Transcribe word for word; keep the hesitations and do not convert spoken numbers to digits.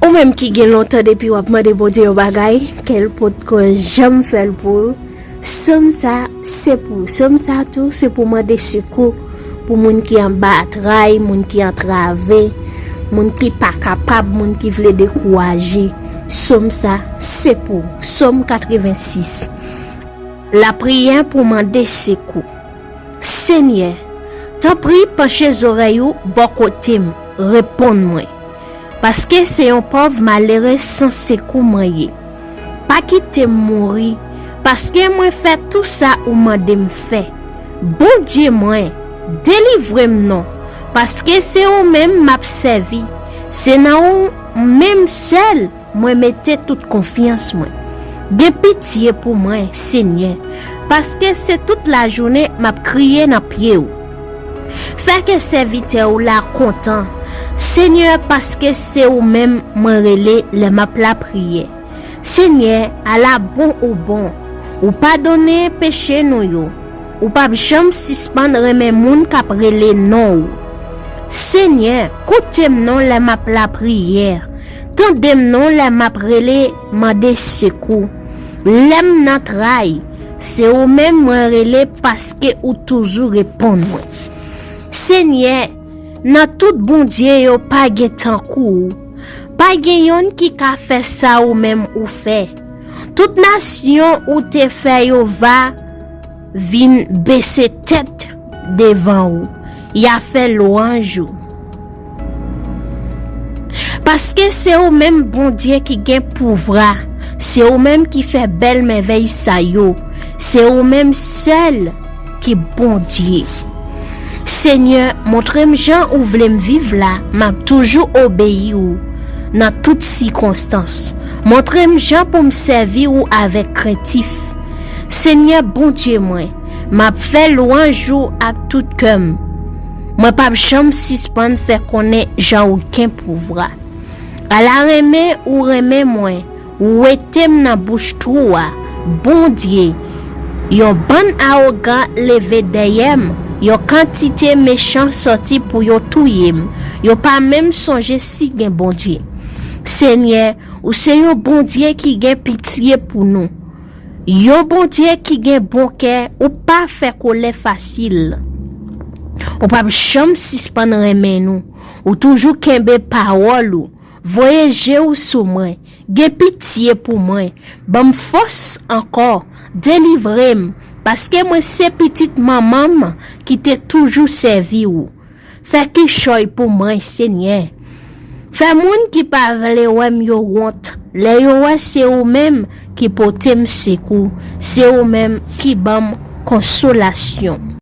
Ou menm ki gen lontan depi w ap mande Bondye yon bagay, ke l potko janm fè l pou ou, sòm sa, se pou ou. Sòm sa tou, se pou mande sekou pou moun ki anba tray, moun ki antrave, moun ki pa kapab, moun ki vle dekouraje. Sòm sa, se pou ou. Sòm katrevensis. Lapriyè pou mande sekou. Senyè, tanpri panche zòrèy ou bò kote m, reponn mwen. Paske se yon pòv malere san sekou mwen ye. Pa kite m mouri, paske mwen fè tou sa ou mande m fè. Bondye mwen, delivre m non, paske se ou menm m ap sèvi. Se nan ou menm sèl mwen mete tout konfyans mwen. Gen pitye pou mwen, Senyè, paske se tout lajounen m ap kriye nan pye w. Fè ke sèvitè w la kontan, Senyè, paske se ou menm mwen rele lè m ap lapriyè. Senyè, ala bon ou bon, ou padone peche nou yo, ou p ap janm sispann renmen moun k ap rele non w. Senyè, koute m non lè m ap lapriyè, tande m non lè m ap rele, mande sekou. Lè m nan tray, se ou menm mwen rele paske ou toujou reponn mwen. Senyè, nan tout bondye yo pa gen tankou ou. Pa gen yonn ki ka fè sa ou menm ou fè. Tout nasyon ou te fè yo va vin bese tèt devan ou. Y a fè lwanj ou. Paske se ou menm Bondye ki gen pouvwa, se ou menm ki fè bèl mèvèy sa yo, se ou menm sèl ki Bondye. Senyè, montre m jan ou vle m viv la, m ap toujou obeyi ou nan tout sikonstans. Montre m jan pou m sèvi ou avèk krentif. Senyè Bondye mwen, m ap fè lwanj ou ak tout kè m. Mwen p ap janm sispann fè konnen jan ou gen pouvwa. Ala renmen ou renmen mwen, ou wete m nan bouch twou a, Bondye. Yon bann awogan leve dèyè m, yon kantite mechan sòti pou yo touye m, yo pa menm sonje si gen Bondye. Senyè, ou se yon Bondye ki gen pitye pou nou. Yon Bondye ki gen bon kè, ou pa fè kòlè fasil. Ou p ap janm sispann renmen nou. Ou toujou kenbe pawòl ou. Voye je ou sou mwen. Gen pitye pou mwen. Ban m fòs ankò. Delivre m. Paske mwen se pitit manman m ki te toujou sèvi ou. Fè kichòy pou mwen, Senyè. Fè moun ki pa vle wè m yo wont, lè yo wè se ou menm ki pote m sekou, se ou menm ki ban m konsolasyon.